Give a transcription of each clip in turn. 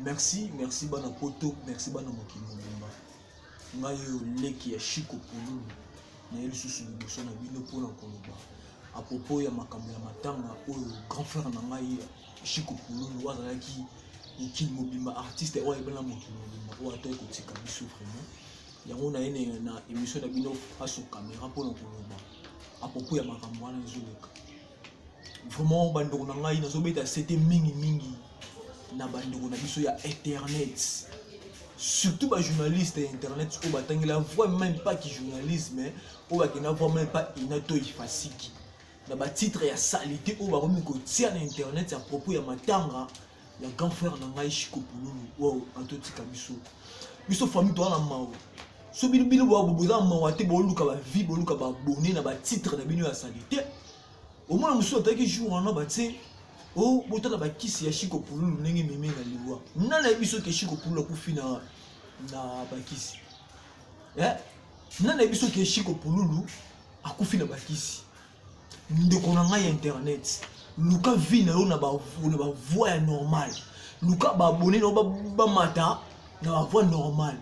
Merci, merci bana poto, merci bana mokili mobimba. Ngai oyo leki ya Chico Pululu naye lisusu liboso na bino mpona koloba à propos ya makambo ya matanga oyo grand frère na ngai Chico Pululu azalaki mokili mobimba, artiste oyo ayebana mokili mobimba oyo ataki kotika biso vraiment. Yango na ye na émission na bino face aux caméra mpona koloba à propos ya makambo wana ezoleka. Vraiment bandeko na ngai, nazobeta sete mingi mingi na bandeko na biso ya internet, surtout ba journaliste ya internet oyo batangela voix même pas ki journalisme, oyo bakenda voix même pas ina to ifasiki na ba titre ya salité oyo bakomi kotia na internet à propos ya matanga ya grand frère na ngai Chico Pululu oyo atotika biso. Biso famille toza na mawa. So bino bino boza mawa te, boluka ba vie, boluka ba abonné na ba titre na bino ya salité. Omona mosusu ataki jour wana batie o botala bakisi ya Chico Pululu ndenge meme na liwa. Nani ayebi soki Chico Pululu akufi na bakisi? Nani ayebi soki Chico Pululu akufi na bakisi? Ndeko na ngai ya internet, luka vie na yo na ba voix ya normal, luka ba abonné na yo bamata na ba voix normale.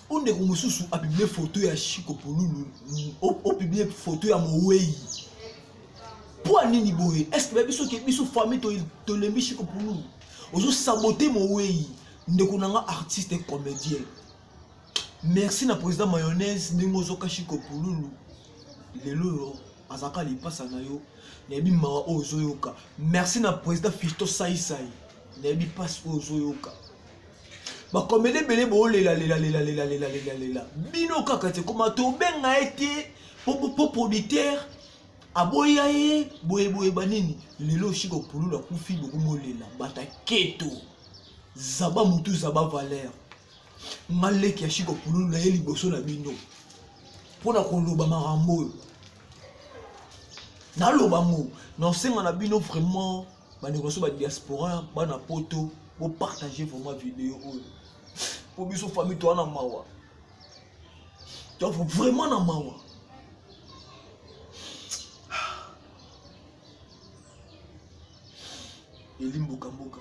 O ndeko mosusu apublie photo ya Chico Pululu, opublie photo ya Mowei. Mpo nini boye? Est-ce que bayebi soki biso famille tolembi Chico Pululu? Ozo saboter Mowei. Ndeko na nga artiste et comédien. Merci na président Mayonnaise ndenge ozoka Chico Pululu. Lelo oyo azalaka lipasa na yo, nayebi mawa oyo ozoyoka. Merci na président Fisto Saisai, nayebi pasi oyo ozoyoka. Bakomede ebele bolela lela lela lela lela lela lela bino kaka te koma tobenga ye te po producteur aboya ye boye boye banini. Lelo Chico Pululu akufi, bokomolela bata keto zaba mutu zaba valeur. Maleki ya Chico Pululu na ye liboso na bino mpona koloba makambo oyo naloba ngo, naosenga na bino vraiment bandeko nyonso ba diaspora bana poto, bopartage vraiment video oyo po biso famille toza na mawa, toza vraiment na mawa. Eli mboka mboka.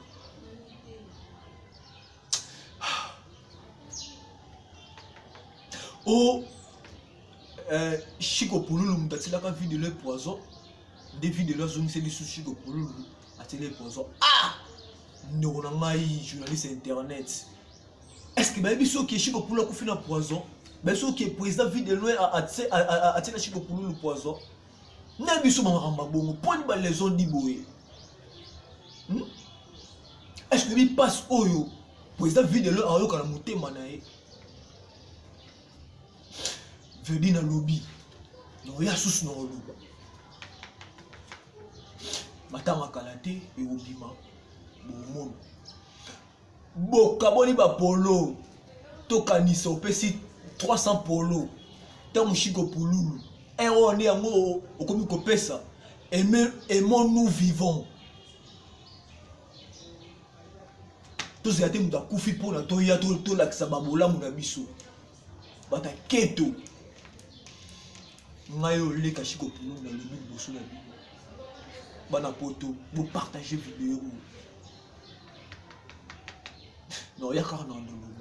O Chico Pululu moto atielaka video le poison, nde video azongisi lisusu Chico Pululu atieli poison. Ndeko na ngai journaliste internet, est-ce que bayebi soki Chico Pululu akufi na poison? Bayebi soki président Vue de Loin atiela Chico Pululu poison? Na biso makambo ya bongo mponi ba leçon di boye. Est-ce que bipasse oyo président Vue de Loin ayoka na motema na ye? Vedi na lobi naoya susu na koloba matanga kala te ekobima bomona bokaboli bapolo tokanisa opesi 300 polo ntango Chico Pululu oyo nde yango okomi kopesa aimons nous vivons. Tozela te moto akufi mpona toya tolakisa babolamu na biso bata keto. Ngai oyo leka Chico Pululu nalobi liboso na bino bana poto, bopartage video oyo. Non, ya kaka na ndoloba.